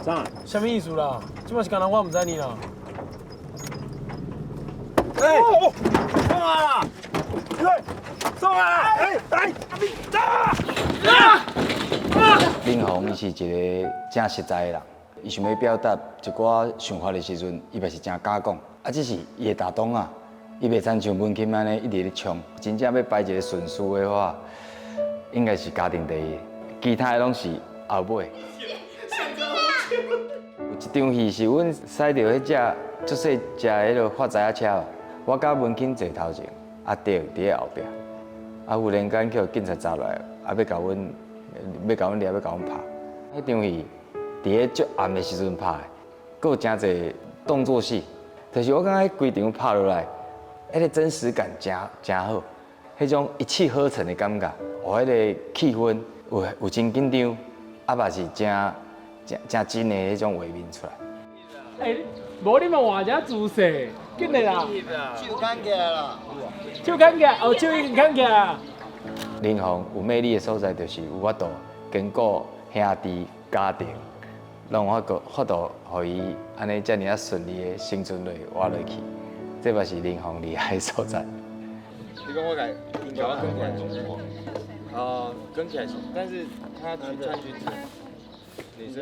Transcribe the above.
啥？啥物意思啦？這擺是干焦我毋知你啦。哎，創啊！喂，創啊！哎哎，啊！林鴻伊是一个誠實在的人，伊想欲表達一寡想法的時陣，伊嘛是誠敢講。啊，只是伊會打擋啊，伊袂親像文欽按呢一直咧衝。真正欲排一个順序的話，應該是家庭第一，其他的攏是後尾。有一場戲是阮駛著彼隻足細隻彼个發財仔車，我佮文欽坐頭前，阿德佇咧後壁，啊忽然間予警察查落來，啊欲共阮掠，欲共阮拍。彼場戲佇咧足暗的時陣拍的，閣有誠濟動作戲，就是我感覺彼規場拍落來，彼個真實感誠誠好，彼種一氣呵成的感覺，予彼个氣氛有真緊張，啊嘛是誠誠誠真的彼種畫面出來。欸，無你嘛換一下姿勢，緊來啦！手牽起來啦！手牽起來，哦，手已經牽起來。林鴻有魅力的所在，就是有法度兼顧兄弟家庭，攏有法度予伊按呢遮爾仔順利的生存落活落去，這嘛是林鴻厲害的所在。你講我共𪜶共我捲起來，哦，捲起來，但是他穿裙子，女生。